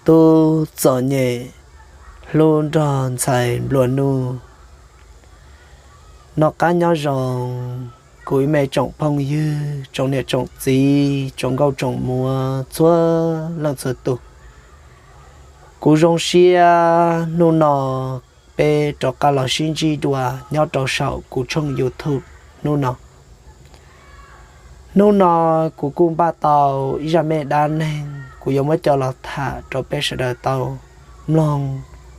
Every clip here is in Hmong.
Tub txom nyem hlub nrog ntxhais nplua nuj. Noj qab nyob zoo, kuv ib me tsoom phooj ywg, tsoom niam tsoom txiv, tsoom nkauj tsoom muam txhua leej txhua tus. Kuv zoo siab hnub no peb rov qab los sib ntsib dua nyob rau saum kuv tshooj YouTube hnub no. Hnub no kuv kuj npaj tau ib zaj me dab neeg kuv yuav muab coj los tham rau peb sawv daws tau mloog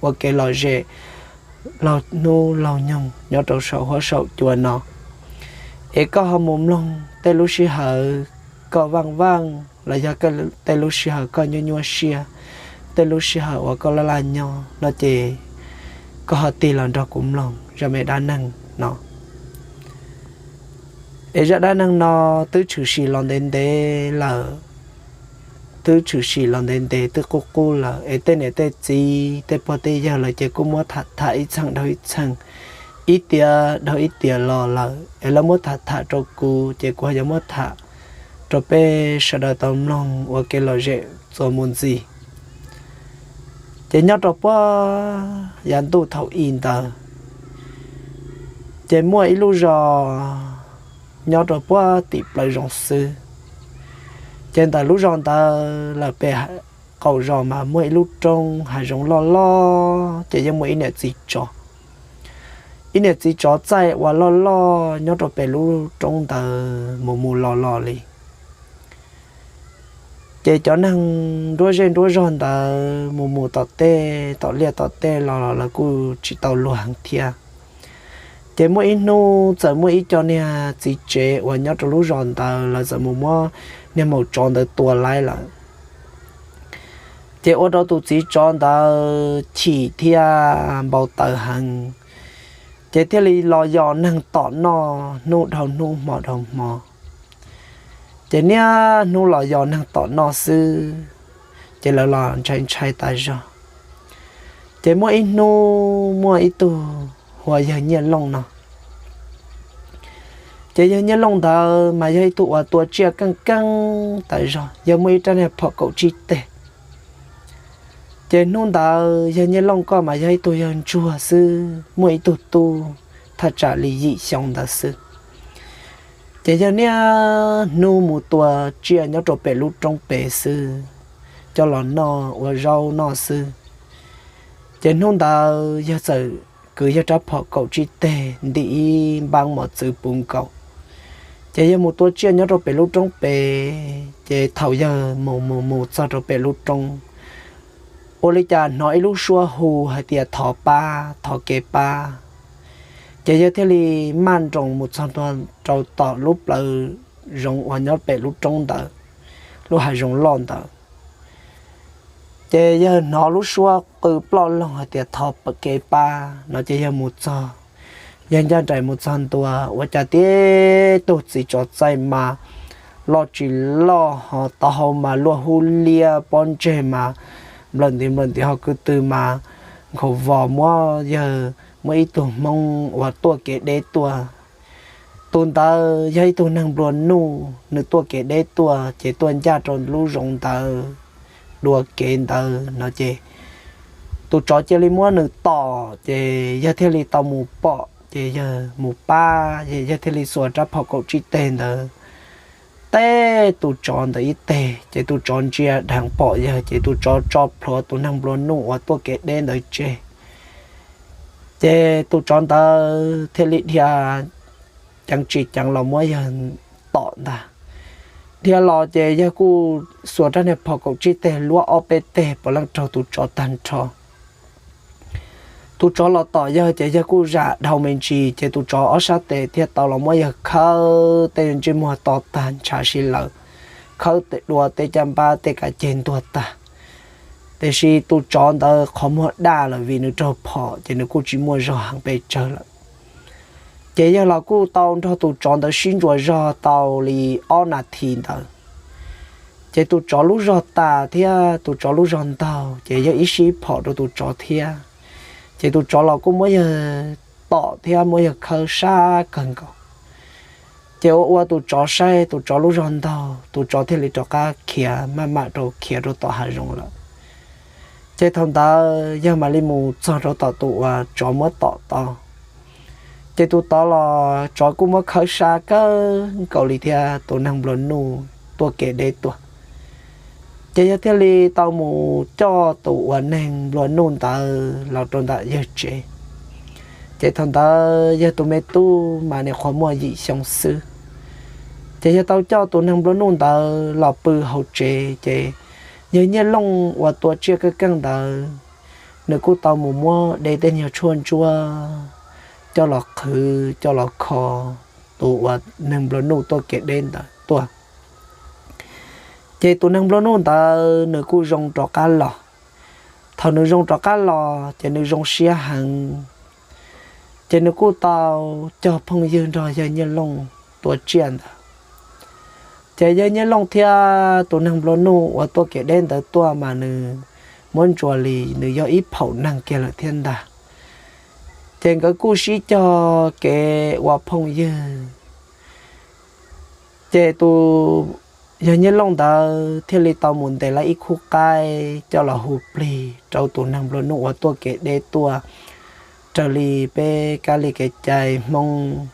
ua kev lom zem laug hnub laug nyoog nyob rau saum huab saum cua no. Es koj ho mus mloog tej lub sij hawm koj vaaj vaaj los yog tej lub sij hawm koj nyuaj nyuaj siab, tej lub sij hawm uas koj laj laj nyob no ces koj ho tig los nrog kuv mloog zaj me dab neeg no. Es zaj dab neeg no twb tshwm sim los ntev ntev lawm, twb tshwm sim los ntev ntev twb qub qub lawm, es tej niam tej txiv tej pog tej yawg lawv ces kuj muab tham tham ib txheej dhau ib txheej, ib tiam dhau ib tiam los lawm, es lawv muab tham tham rau kuv ces kuv ho yuav muab tham rau peb sawv daws tau mloog ua kev lom zem txuas mus ntxiv. Ces nyob rau puag yav ntuj thaum i ntawd, ces muaj ib lub zos nyob rau puag tim plawv zoov xwb. Ces ntawm lub zos ntawd lawm pem qaum zos mas muaj ib lub roob hav zoov loj loj, ces yeej muaj ib niam txiv tsov. Ib niam txiv tsov txaij uas loj loj nyob rau pem lub roob ntawd mus mus los los li. Ces cov neeg nruab zej nruab zog ntawd mus mus tom tej tom liaj tom teb los los lawv kuj tsis tau luag heev thiab. Ces muaj ib hnub txawm muab ib co niag txiv tsev uas nyob rau lub zos ntawd lawv txawm mus muab niag maum tsov ntawd tua laib lawm. Ces ua rau tus txiv tsov ntawd chim thiab npau taws heev, ces thiaj li los yos neeg tom noj hnub dhau hnub hmo dhau hmo. Ces niaj hnub los yos neeg tom noj xwb, ces lawv los ntshai ntshai tas zog. Ces muaj ib hnub muaj ib tug hu ua yawg Nyiaj Looj no. Ces yawg Nyiaj Looj ntawd mas yog ib tug uas tua tsiaj keej keej tas zog, yawg muaj ib rab niag phom kaum tsib teg. Ces hnub ntawd yawg Nyiaj Looj ko mas yog ib tug yawg ntsuag xwb, muaj ib tug tub thaj tsam li yim xyoo ntawd xwb. Ces yawg niaj hnub mus tua tsiaj nyob rau pem lub roob pem xwb, coj los noj ua zaub noj xwb. Ces hnub ntawd yawg txawm kwv yawg rab phom kaum tsib teg ntim ib npaab mos txwv puv nkaus. Ces yawg mus tua tsiaj nyob rau pem lub roob pem, ces thaum yawg mus mus mus txog rau pem lub roob, ua li cas hnov ib lub suab hu hais tias thov pab, thov kev pab. Ces yawg thiaj li maj nroos mus txog rau tom lub plawv zoov uas nyob pem lub roob ntawd, lub hav zoov loj ntawd. Ces yawg hnov lub suab qw ploj loog hais tias thov kev pab no ces yawg mus txog, yawg ncaj nraim mus txog ntua ua cas tib tug txiv tsov txaij mas loj tsis loj ho taub hau mas luaj hub liab, pob ntseg mas nplawm ntiv nplawm ntiv ho kwv tw mas nkhaus vos, muab yawg, muab ib tug hmoob uas tuaj kev deb tuaj. Tus ntawd yog ib tug neeg nplua nuj, nws tuaj kev deb tuaj ces tuaj ncaj rau lub zoov ntawd dua kev ntawd no ces tus tsov cia li muab nws tom ces yawg thiaj li tau mus pom ces yawg mus pab, yawg thiaj li xuas rab phom kaum tsib teg ntawd teb tus tsov ntawd ib teg ces tus tsov ntsia dheev pom yawg ces tus tsov tso plhuav tus neeg nplua nuj uas tuaj kev deb ntawd tseg. Ces tus tsov ntawd thiaj li dhia ceev tsis ceev los muab yawg tom ntag. Dhia los ces yawg kuj xuas rab niag phom kaum tsib teg luab ob peb teg puav leej raug tus tsov tag nrho. Tus tsov los tom yawg ces yawg kuj zam dhau me ntsis ces tus tsov ob sab tes thiaj tau los muab yawg khawb tej ntsej muag to tag ntshav si lawm, khawb dua tej caj npab tej kav ceg ntuag tag. Tiam sis tus tsov ntawd qhov muag daj lawm vim nws raug phom ces nws kuj tsis muaj zog heev pes tsawg lawm. Ces yawg los kuj tau nrog tus tsov ntawd sib ntsuas zog tau li ob nas this ntawd. Ces tus tsov lub zog tas thiab tus tsov lub zog ntaug ces yawg ib sib phom rau tus tsov thiab. Ces tus tsov los kuj muab yawg tom thiab muab yawg khawb sab kawg nkaus. Ces ua ua tus tsov saib tus tsov lub zog ntaug, tus tsov thiaj li rov qab khiav maj mam rau khiav rau tom hav zoov lawm. Ces thaum ntawd yawg mam li mus txog rau tom tus uas tsov muab tom tod. Ces tus tod los tsov kuj muab khawb sab kawg nkaus li thiab tus neeg nplua nuj tuaj kev deb tuaj. Ces yawg thiaj li tau mus coj tus uas neeg nplua nuj ntawd los rau ntawm yawg tsev. Ces thaum ntawd yawg tus me tub mas nim qhuav muaj yim xyoo xwb. Ces yawg tau coj tus neeg nplua nuj ntawd los pw hauv tsev, ces yawg Nyiaj Looj uas tua tsiaj keej keej ntawd, nws kuj tau mus muab de tej nyuag tshuaj ntsuab coj los qhwv coj los kho tus uas neeg nplua nuj tuaj kev deb ntawd tuaj. Ces tus neeg nplua nuj ntawd nws kuj zoo rov qab los. Thaum nws zoo rov qab los ces nws zoo siab heev, ces nws kuj tau cog phooj ywg nrog yawg Nyiaj Looj tua tsiaj ntawd. Ces yawg Nyiaj Looj thiab tus neeg nplua nuj uas tuaj kev deb ntawd tuaj mas nws muab ntsuas li nws yog ib phaum neeg kiag lawm thiab ntag. Ces nkawd kuj sib cog kev ua phooj ywg. Ces tus yawg Nyiaj Looj ntawd thiaj li tau mus ntes lawv ib khub qaib coj los hu plig rau tus neeg nplua nuj uas tuaj kev deb tuaj, raws li peb kab li kev cai Hmoob.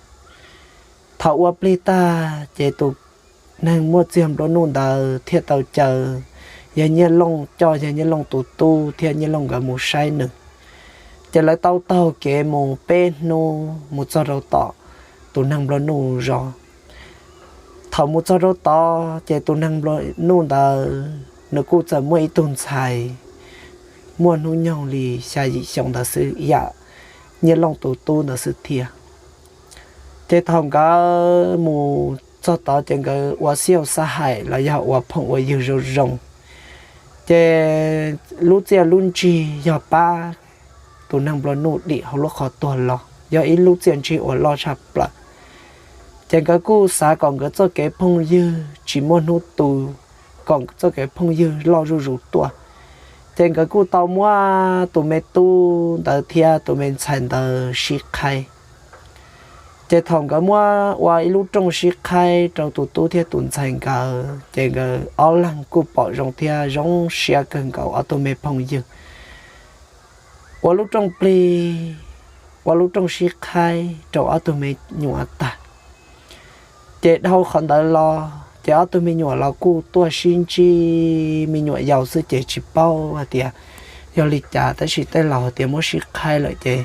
Thaum ua plig tag ces tus neeg muaj txiag nplua nuj ntawd thiaj tau caw yawg Nyiaj Looj coj yawg Nyiaj Looj tus tub thiab Nyiaj Looj nkawd mus saib nws. Ces lawv tau taug kev mus peb hnub mus txog rau tom tus neeg nplua nuj zos. Thaum mus txog rau tod ces tus neeg nplua nuj ntawd nws kuj txawm muaj ib tug ntxhais muaj hnub nyoog li xya yim xyoo ntawd xwb, yam Nyiaj Looj tus tub ntawd xwb thiab. Ces thaum nkawd mus txog tod ces nkawd ua xib xab hais los yog ua phooj ua ywg zoo zoo. Ces lub txiaj lub ntsig yog pab tus neeg nplua nuj dim hauv lub qhov tuag los yog ib lub txiaj ntsig uas loj tshaj plaws. Ces nkawd kuj xav kom nkawd txoj kev phooj ywg tsis muaj hnub tu, kom txoj kev phooj ywg loj zuj zus tuaj. Ces nkawd kuj tau muab tus me tub ntawd thiab tus me ntxhais ntawd sib qhaib. Ces thaum nkawd muab ua ib lub rooj sib qhaib rau tus tub thiab tus ntxhais nkawd ces nkawd ob leeg kuj pom zoo thiab zoo siab kawg nkaus ob tug me phooj ywg. Ua lub rooj plig, ua lub rooj sib qhaib rau ob tug me nyuam tag. Ces dhau qhov ntawd los ces ob tug me nyuam los kuj tuaj sib ntsib, me nyuam yaus xwb ces tsis paub hais tias yog li cas, tab sis tej laus hais tias muab sib qhaib lawm ces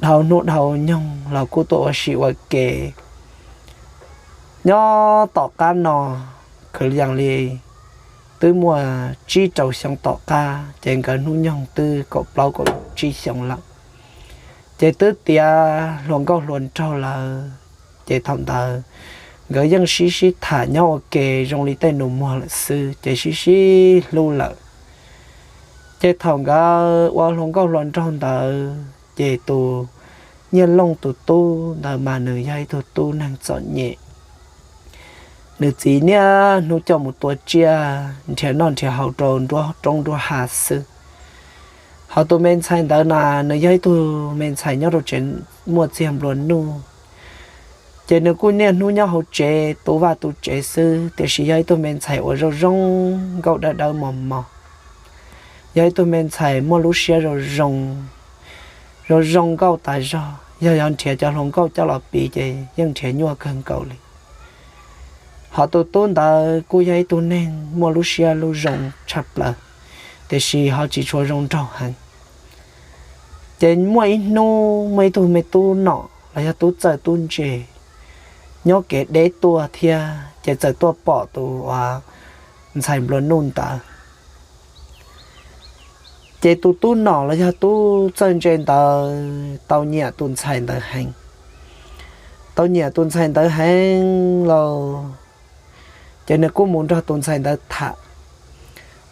dhau hnub dhau nyoog los kuj tuaj ua si ua ke. Nyob tom qab no kwv yees li twb muaj tsib rau xyoo tom qab ces nkawd hnub nyoog twb kaum plaub kaum tsib xyoo lawm. Ces twb tiav hluas nkauj hluas nraug lawm, ces thaum ntawd nkawd yeej sib sib tham nyob ua ke zoo li tej nus muag lawm xwb ces sib sib hlub lawm. Ces thaum nkawd ua hluas nkauj hluas nraug ntawd ces tus Nyiaj Looj tus tub ntawd mas nws yog ib tug tub neeg txom nyem. Nws txiv niaj hnub coj mus tua tsiaj nrhiav noj nrhiav haus rau nruab roob nruab hav xwb. Ho tus me ntxhais ntawd na, nws yog ib tug me ntxhais nyob rau tsev muaj txiag nplua nuj, ces nws kuj niaj hnub nyob hauv tsev tu vaj tu tsev xwb, tiam sis yog ib tug me ntxhais uas zoo zoo nkauj dawb dawb mos mos, yog ib tug me ntxhais muaj lub siab zoo zoo, zoo zoo nkauj tas zog, yog yuav nrhiav cov hluas nkauj coj los piv ces yeej nrhiav nyuaj kawg nkaus li. Ho tus tub ntawd kuj yog ib tug neeg muaj lub siab lub zoo tshaj plaws, tiam sis ho tsis tshua zoo nraug heev. Ces muaj ib hnub muaj ib tug me tub nom los yog tub txawj tub ntse nyob kev deb tuaj thiab, ces txawm tuaj pom tus ntxhais nplua nuj ntawd. Ces tus tub nom los yog tub txawj ntse ntawd tau nyiam tus ntxhais ntawd heev. Tau nyiam tus ntxhais ntawd heev lauj, ces nws kuj mus nrog tus ntxhais ntawd tham.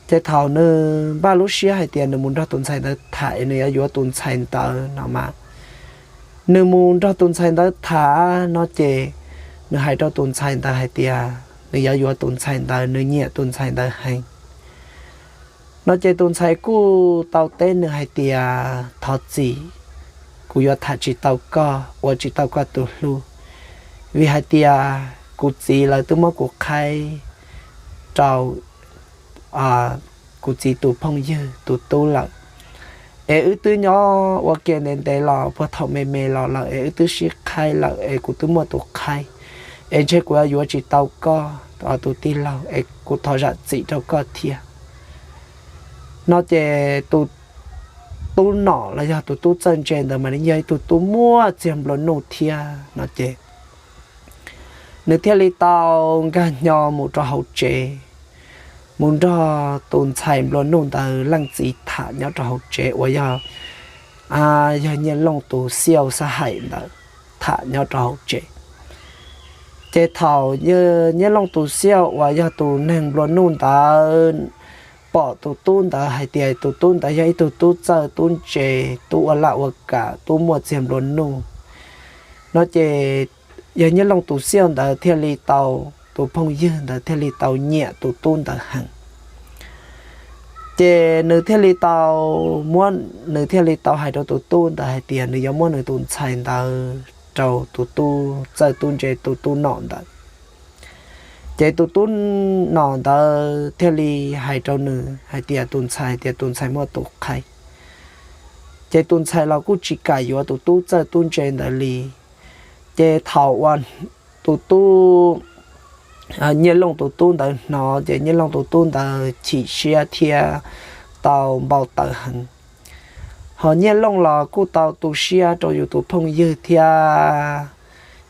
Ces thaum nws npaj lub siab hais tias nws mus nrog tus ntxhais ntawd tham es nws yuav yuav tus ntxhais ntawd no mas, nws mus nrog tus ntxhais ntawd tham no ces nws hais rau tus ntxhais ntawd hais tias nws yuav yuav tus ntxhais ntawd, nws nyiam tus ntxhais ntawd heev. No ces tus ntxhais kuj tau teb nws hais tias, thov txim, kuv yuav tham tsis tau koj, ua tsis tau koj tus hlub, vim hais tias kuv txiv lawv twb muab kuv qhaib rau, kuv txiv tus phooj ywg tus tub lawm. Es wb twb nyob ua ke ntev ntev los puag thaum me me los lawm es wb twb sib qhaib lawm es kuv twb muaj tus qhaib, es ntshe kuv yuav yuav tsis tau koj tus tij laug es kuv thov zam txim rau koj thiab. No ces tus tub nom los yog tus tub txawj ntse ntawd mas nws yog ib tug tub muaj txiag nplua nuj thiab no ces nws thiaj li tau nkag hnyo mus rau hauv tsev, mus nrog tus ntxhais nplua nuj ntawd leej txiv tham nyob rau hauv tsev uas yog, yog Nyiaj Looj tus xiaj xab haim ntawd tham nyob rau hauv tsev. Ces thaum Nyiaj Looj tus xiaj uas yog tus neeg nplua nuj ntawd pom tus tub ntawd hais tias tus tub ntawd yog ib tug tub txawj tub ntse, tub ua laj ua kam, tub muaj txiag nplua nuj no ces yog Nyiaj Looj tus xiaj ntawd thiaj li tau, tus phooj ywg ntawd thiaj li tau nyiam tus tub ntawd heev. Ces nws thiaj li tau muab, nws thiaj li tau hais rau tus tub ntawd hais tias nws yuav muab nws tus ntxhais ntawd rau tus tub txawj tub ntse tus tub nom ntawd. Ces tus tub nom ntawd thiaj li hais rau nws hais tias tus ntxhais, tias tus ntxhais muaj tus qhaib. Ces tus ntxhais los kuj tsis kam yuav tus tub txawj tub ntse ntawd li. Ces thaum uas tus tub, Nyiaj Looj tus tub ntawd hnov ces Nyiaj Looj tus tub ntawd chim siab thiab tau npau taws heev. Ho Nyiaj Looj los kuj tau tu siab rau yus tus phooj ywg thiab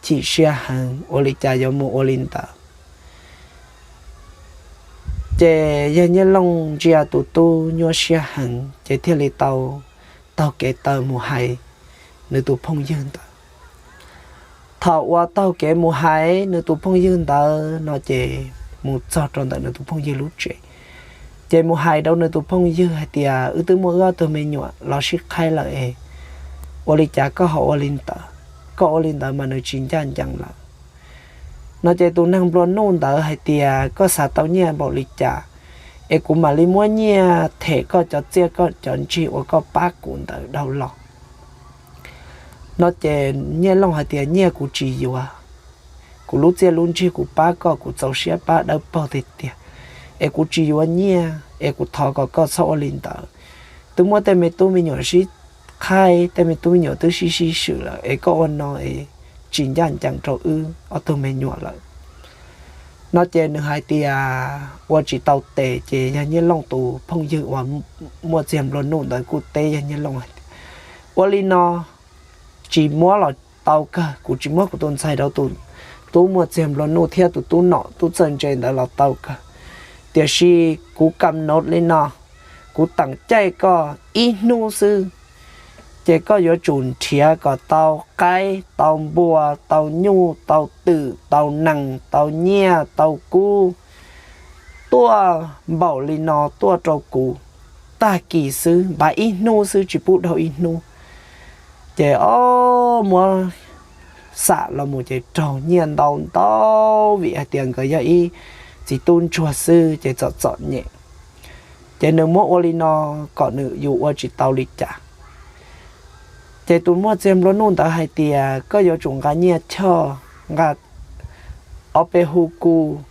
chim siab heev ua li cas yuav mus ua li ntawd. Ces yawg Nyiaj Looj ntsia tus tub nyuaj siab heev ces thiaj li tau taug kev taw mus hais nws tus phooj ywg ntawd. Thaum uas taug kev mus hais nws tus phooj ywg ntawd no ces mus txog rau ntawm nws tus phooj ywg lub tsev, ces mus hais rau nws tus phooj ywg hais tias wb twb muaj wb ob tug me nyuam los sib qhaib lawm es ua li cas koj ho ua li ntawd, koj ua li ntawd mas nws tsis ncaj ncees lawm. No ces tus neeg nplua nuj ntawd hais tias koj xav tau nyiaj npaum li cas es kuv mam li muab nyiaj them koj cov txiaj koj cov ntsig uas koj pab kuv ntawd dhau los. No ces Nyiaj Looj hais tias nyiaj kuv tsis yuav, kuv lub txiaj lub ntsig kuv pab koj kuv txaus siab pab dawb paug tiag tiag, es kuv tsis yuav nyiaj es kuv thov kom koj txhob ua li ntawd. Twb muab tej me tub me nyuam sib qhaib, tej me tub me nyuam twb sib sib swm lawm es koj ua no es tsis ncaj ncees rau wb ob tug me nyuam lawm. No ces nws hais tias ua tsis tau tes ces yawg Nyiaj Looj tus phooj ywg uas muaj txiag nplua nuj ntawd kuj teb yawg Nyiaj Looj hais tias ua li no tsis muab los tau kawg, kuv tsis muab kuv tus ntxhais rau tus tub muaj txiag nplua nuj thiab tus tub nom tub txawj ntse ntawd los tau kawg. Tiam sis kuv kam nod li no, kuv teem caij koj ib hnub xwb, ces koj yuav tsum nrhiav kom tau qaib, tau npua, tau nyuj, tau twm, tau nees, tau nyiaj, tau kub tuaj npaum li no tuaj rau kuv tag kis xwb, npav ib hnub xwb tsis pub dhau ib hnub. Ces ob muab xam los mus ces raug nyiaj ntau ntau vim hais tias nkawd yog ib txiv tub ntsuag xwb ces txom txom nyem. Ces nws muab ua li no kom nws yus ua tsis tau li cas. Ces tus muaj txiag nplua nuj ntawd hais tias koj yuav tsum nqa nyiaj choj, nqa ob peb hub kub,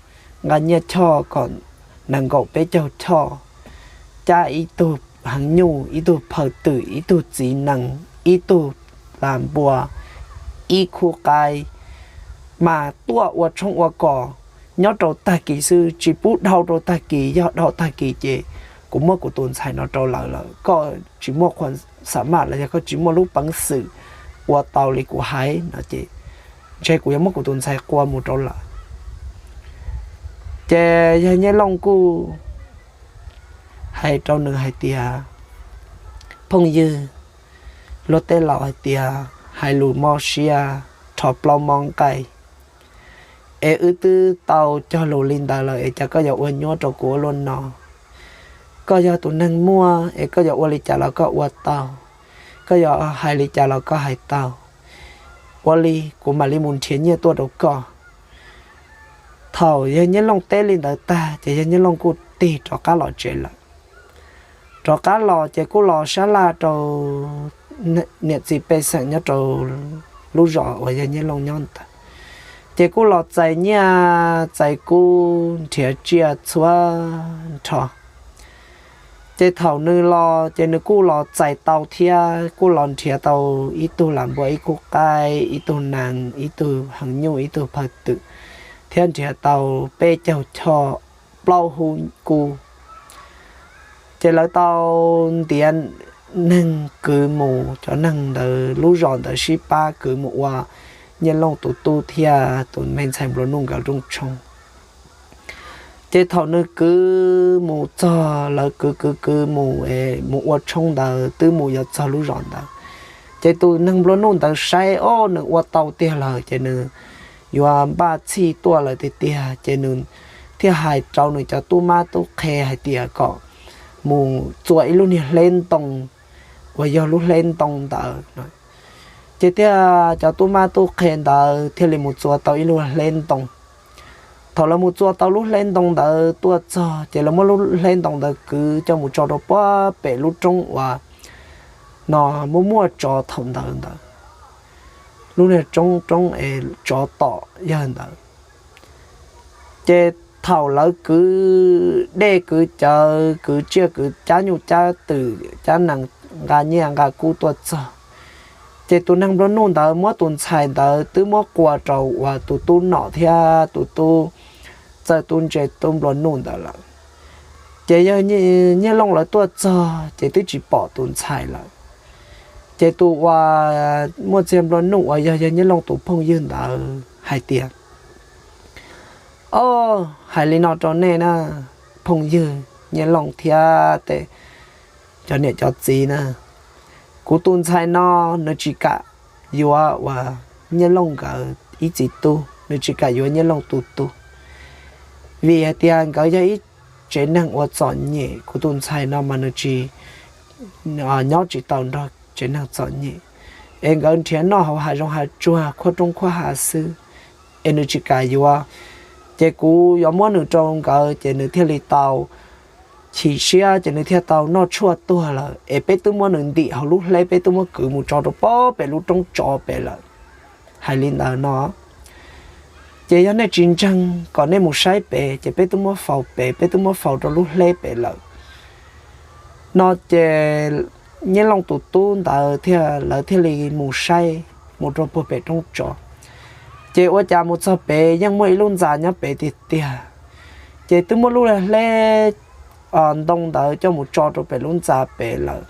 nqa nyiaj choj kom nees nkaum peb caug choj, cab ib tug heev nyuj, ib tug phaw twm, ib tug txiv nees, ib tug las npua, ib khub qaib, mas tuaj ua tshoob ua kos nyob rau tag kis xwb, tsis pub dhau rau tag kis, yog dhau tag kis ces kuv muab kuv tus ntxhais no rau lawv lawm, koj tsis muaj qhua xa maj los yog koj tsis muaj lub peev xwm ua tau li kuv hais no ces ntshe kuv yuav muab kuv tus ntxhais qua mus rau lawv. Ces yawg Nyiaj Looj kuj hais rau nws hais tias phooj ywg, luag tej laus hais tias hais lus mob siab rho plaub mob nqaij, es wb twb tau cog lus li ntawd lawm es cas koj yuav ua nyuab rau kuv ua luaj no? Koj yog tus neeg muaj es koj yuav ua li cas los koj ua tau, koj yuav hais li cas los koj hais tau. Ua li kuv mam li mus nrhiav nyiaj tuaj rau koj. Thaum yawg Nyiaj Looj teb li ntawd tag ces yawg Nyiaj Looj kuj tig rov qab los tsev lawm. Rov qab los ces kuj los sab laj rau niam txiv pej xeem nyob rau lub zos uas yawg Nyiaj Looj nyob ntawd, ces kuj los txais nyiaj txais kub nrhiav tsiaj txhua nrho. Ces thaum nws los ces nws kuj los txais tau thiab kuj los nrhiav tau ib tug lam npua, ib khub qaib, ib tug nees, ib tug heev nyuj, ib tug phawj twm, thiab nrhiav tau peb caug choj plaub hub kub. Ces lawv tau ntiav neeg kwv mus, cov neeg ntawd lub zos ntawd sib pab kwv mus ua Nyiaj Looj tus tub thiab tus me ntxhais nplua nuj nkawd rooj tshoob. Ces thaum nws kwv mus txog, lawv kwv kwv kwv mus es mus ua tshoob ntawd twb mus yuav txog lub zos ntawd. Ces tus neeg nplua nuj ntawd saib, o, nws ua tau tiag lawm ces nws yuav npaj txhij tuaj lawm tiag tiag, ces nws thiaj hais rau nws cov tub mab tub qhe hais tias kom mus txua ib lub niag hleb ntoo uas yog lub hleb ntoo ntawd. Ces thiaj cov tub mab tub qhe ntawd thiaj li mus txua tau ib lub hleb ntoo. Thaum lawv mus txua tau lub hleb ntoo ntawd tuaj txog ces lawv muab lub hleb ntoo ntawd kwv coj mus tso rau puag pem lub roob uas no muaj muaj tsov thaum ntawd ntawd, lub niag roob roob es tsov tom yawg ntawd. Ces thaum lawv kwv dej kwv cawv kwv tsiaj kwv cab nyuj cab twm cab nees nqa nyiaj nqa kub tuaj txog, ces tus neeg nplua nuj ntawd muab tus ntxhais ntawd twb muab qua rau uas tus tub nom thiab tus tub txawj tub ntse tub nplua nuj ntawd lawm. Ces yawg Nyiaj Looj lawv tuaj txog ces twb tsis pom tus ntxhais lawm. Ces tus uas muaj txiag nplua nuj uas yog yawg Nyiaj Looj tus phooj ywg ntawd hais tias, o, hais li no rau nej na, phooj ywg Nyiaj Looj thiab tej cov niam cov txiv na, kuv tus ntxhais no nws tsis kam yuav uas Nyiaj Looj nkawd ib txiv tub, nws tsis kam yuav Nyiaj Looj tus tub, vim hais tias nkawd yog ib tsev neeg uas txom nyem. Kuv tus ntxhais no mas nws tsis nyob tsis tau nrog tsev neeg txom nyem, es nkawd nrhiav noj hauv hav zoov hav tsuag khuab roob khuab hav xwb, es nws tsis kam yuav. Ces kuv yuav muab nws rau nkawd ces nws thiaj li tau chim siab, ces nws thiaj tau noj tshuaj tuag lawm, es peb twb muab nws ntim hauv lub hleb, peb twb muab kwv mus tso rau puag pem lub roob tsov pem lawm. Hais li ntawd no, ces yog nej tsis ntseeg kom nej mus saib pem, ces peb twb muab faus pem, peb twb muab faus rau lub hleb pem lawm no. Ces Nyiaj Looj tus tub ntawd thiab lawv thiaj li mus saib mus rau puag pem roob tsov. Ces ua cas mus txog pem yeej muaj ib lub ntxa nyob pem tiag tiag. Ces twb muab lub hleb ntoo ntawd coj mus tso rau pem lub ntxa pem lawm,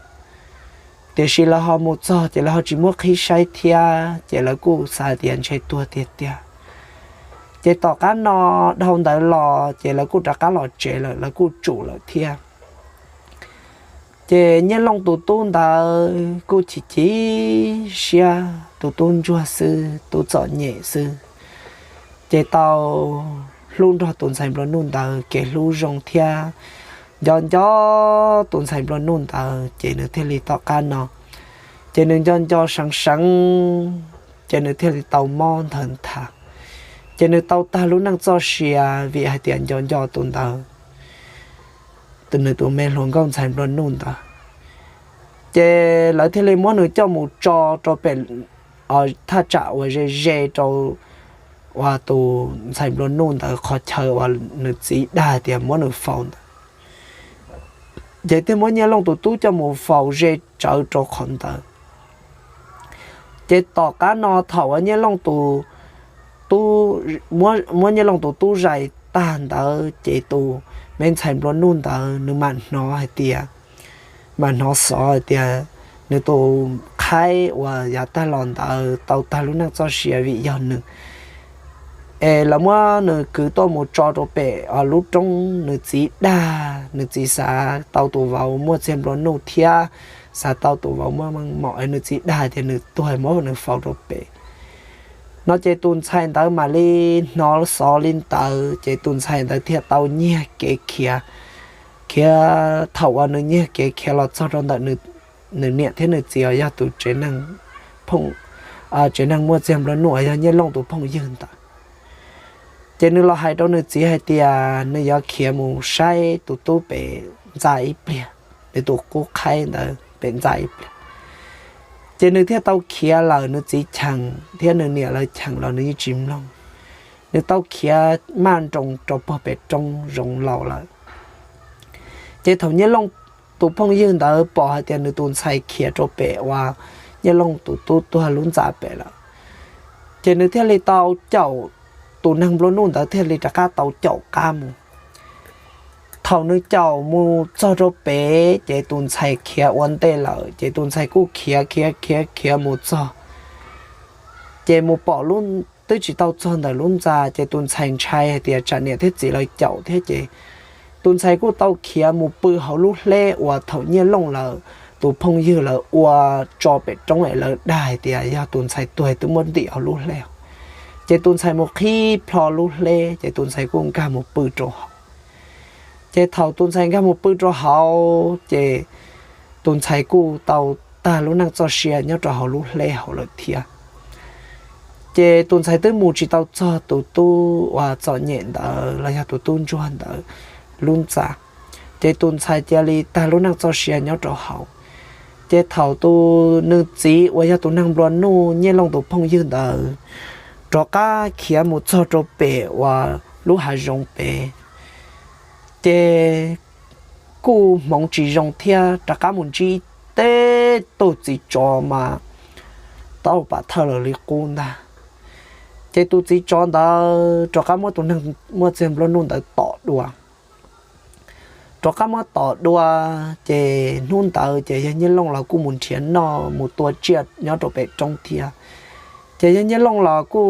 tiam sis lawv ho mus txog ces lawv ho tsis muab qhib saib thiab, ces lawv kuj xav tias ntshe tuag tiag tiag. Ces tom qab no dhau ntawd los ces lawv kuj rov qab los tsev lawm, lawv kuj tsum lawm thiab. Ces Nyiaj Looj tus tub ntawd kuj chim chim siab, tus tub ntsuag xwb, tub txom nyem xwb, ces tau hlub nrog tus ntxhais nplua nuj ntawd kev hlub zoo thiab nco nco tus ntxhais nplua nuj ntawd, ces nws thiaj li tom qab no, ces nws nco nco seev seev, ces nws thiaj li tau mob nthawv nthav, ces nws tau tag lub neej txoj sia vim hais tias nco nco tus ntawd, nws tus me hluas nkauj ntxhais nplua nuj ntawd. Ces lawv thiaj li muab nws coj mus tso rau pem thaj tsam uas ze ze rau uas tus ntxhais nplua nuj ntawd qhov chaw uas nws txiv dag tias muab nws faus ntawd. Ces thiaj muab Nyiaj Looj tus tub coj mus faus ze tsawv rau qhov ntawd. Ces tom qab no thaum uas Nyiaj Looj tus tub, muab Nyiaj Looj tus tub zais tag ntawd ces tus me ntxhais nplua nuj ntawd nws mam hnov hais tias, mam hnov xov hais tias nws tus qhaib uas yav tag los ntawd tau tag lub neej txoj sia vim yog nws, es lawv muab nws kwv tuaj mus tso rau pem lub roob nws txiv dag, nws txiv xav tau tus vauv muaj txiag nplua nuj thiab xav tau tus vauv muaj meej mom, es nws txiv dag tias nws tuag muab nws faus rau pem no. Ces tus ntxhais ntawd mam li hnov xov li ntawd ces tus ntxhais ntawd thiaj tau nyiag kev khiav, khiav thaum uas nws nyiag kev khiav los txog rau ntawm nws niam thiab nws txiv uas yog tus tsev neeg muaj txiag nplua nuj uas yog Nyiaj Looj tus phooj ywg ntawd. Ces nws los hais rau nws txiv hais tias nws yuav khiav mus saib tus tub pem ntxa ib pliag, nws tus qub qhaib ntawd pem ntxa ib pliag. Ces nws thiaj tau khiav lawm, nws txiv cheem thiab nws niam lawv cheem los nws yeej tsis mloog. Nws tau khiav maj nroos rau puag pem roob zoov laus lawm. Ces thaum Nyiaj Looj tus phooj ywg ntawd pom hais tias nws tus ntxhais khiav rau pem uas Nyiaj Looj tus tub tuag lub ntxa pem lawm, ces nws thiaj li tau caum, tus neeg nplua nuj ntawd thiaj li rov qab tau caum qab mus. Thaum nws caum mus txog rau pem ces tus ntxhais khiav ua ntej lawm, ces tus ntxhais kuj khiav khiav khiav khiav mus txog, ces mus pom lub, twb tsis tau txog ntawm lub ntxa, ces tus ntxhais ntshai hais tias tsam niam thiab txiv lawv caum thiab, ces tus ntxhais kuj tau khiav mus pw hauv lub hleb uas thaum Nyiaj Looj lawv tus phooj ywg lawv ua tso pem roob es lawv dag hais tias yog tus ntxhais tuag twb muab ntim hauv lub hleb. Ces tus ntxhais mus qhib plho lub hleb, ces tus ntxhais kuj nkag mus pw rau hauv. Ces thaum tus ntxhais nkag mus pw rau hauv, ces tus ntxhais kuj tau tag lub neej txoj sia nyob rau hauv lub hleb hauv lawm thiab. Ces tus ntxhais twb mus tsis tau txog tus tub uas txom nyem ntawd los yog tus tub ntsuag ntawd lub ntxa, ces tus ntxhais cia li tag lub neej txoj sia nyob rau hauv. Ces thaum tus, nws txiv uas yog tus neeg nplua nuj Nyiaj Looj tus phooj ywg ntawd rov qab khiav mus txog rau pem uas lub hav zoov pem, ces kuj hmoov tsis zoo thiab rov qab mus ntsib tej tug txiv tsov mas tau pam thawj lawm li qub ntag. Ces tus txiv tsov ntawd rov qab muab tus neeg muaj txiag nplua nuj ntawd tom dua. Rov qab muab tom dua, ces hnub ntawd ces yawg Nyiaj Looj los kuj mus nrhiav noj mus tua tsiaj nyob rau pem roob thiab. Ces yawg Nyiaj Looj los kuj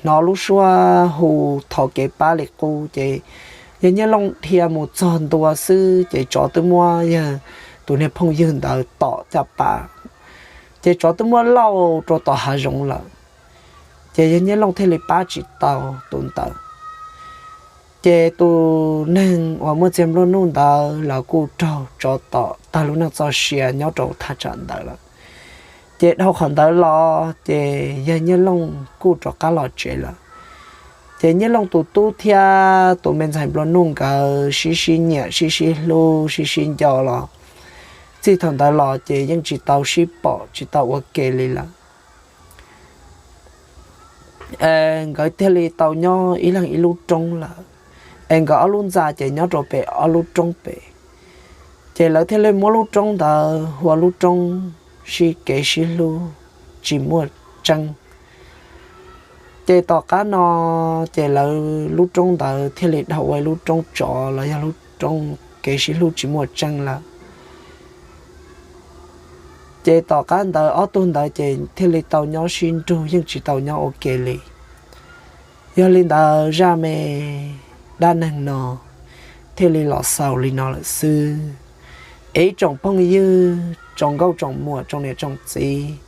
hnov lub suab hu thov kev pab li qub, ces yawg Nyiaj Looj dhia mus txog ntua xwb ces tsov twb muab yawg tus niag phooj ywg ntawd tom caj pas, ces tsov twb muab lauj rau tom hav zoov lawm. Ces yawg Nyiaj Looj thiaj li pab tsis tau tus ntawd. Ces tus neeg uas muaj txiag nplua nuj ntawd los kuj raug tsov tom tag lub neej txoj sia nyob rau thaj tsam ntawd lawm. Ces dhau qhov ntawd los ces yawg Nyiaj Looj kuj rov qab los tsev lawm. Ces Nyiaj Looj tus tub thiab tus me ntxhais nplua nuj nkawd sib sib nyiam sib sib hlub sib sib nco los txij thaum ntawd los ces yeej tsis tau sib pom tsis tau ua ke li lawm. Nkawd thiaj li tau nyob ib leeg ib lub roob lawm, es nkawd ob lub ntxa ces nyob rau pem ob lub roob pem. Ces lawv thiaj li muab lub roob ntawd hu ua lub roob sib kev sib hlub tsis muaj tseeb. Ces tom qab no ces lawv lub roob ntawd thiaj li dhau ua ib lub roob tsov los yog lub roob kev sib hlub tsis muaj tseeb lawm. Ces tom qab ntawd ob tug ntawd ces thiaj li tau nyob sib nrug yeej tsis tau nyob ua ke li. Yog li ntawd zaj me dab neeg no thiaj li los xaus li no lawm xwb. Es ib tsoom phooj ywg, tsoom nkauj tsoom muam, tsoom niam tsoom txiv,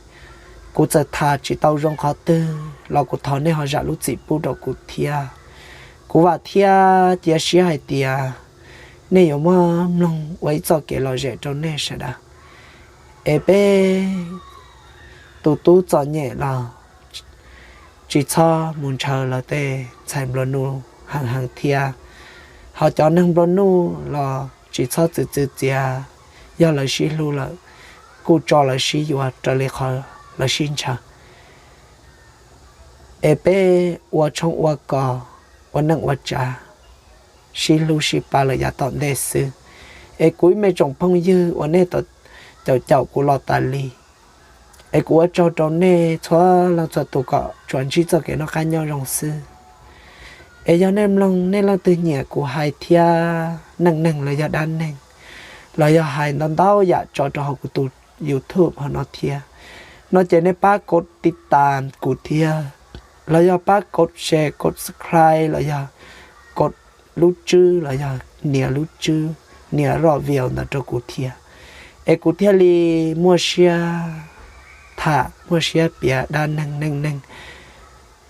kuv txawm tham tsis tau zoo qhov twg los kuv thov nej ho zam lub txim pub rau kuv thiab. Kuv vam thiab cia siab hais tias nej yuav muab mloog ua ib txoj kev lom zem rau nej sawv daws. Es peb tus tub txom nyem los tsis txhob mus ntshaw lawv tej ntxhais nplua nuj heev heev thiab. Ho cov neeg nplua nuj los tsis txhob txwv txwv txiav, yog lawv sib hlub lawm kuj tso lawv sib yuav raws li qhov lawv sib ntshaw. Es peb ua tshoob ua kos, ua neej ua tsav, sib hlub sib pab lawm yav tom ntej xwb. Es kuv ib me tsoom phooj ywg uas nej caum caum kuv los tas li, es kuv ua tsaug rau nej txhua leej txhua tus kom tsuas ntsib txoj kev noj qab nyob zoo xwb. Es yog nej mloog nej leej twg nyiam kuv hais thiab neej neeg los yog dab neeg, los yog hais ntau ntau yam tso rau hauv kuv tus YouTube hauv no thiab, no ces nej pab kov tiv tas kuv thiab, los yog pab kov share, kov subscribe, los yog kov lub tswb, los yog nias lub tswb, nias roj view ntawd rau kuv thiab, es kuv thiaj li muaj siab tham, muaj siab piav dab neeg neej neeg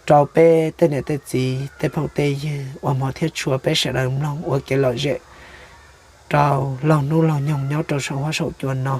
rau peb tej niam tej txiv tej phooj tej ywg uas hmov thiab tshua peb sawv daws mloog ua kev lom zem rau laug hnub laug nyoog nyob rau saum huab saum cua no.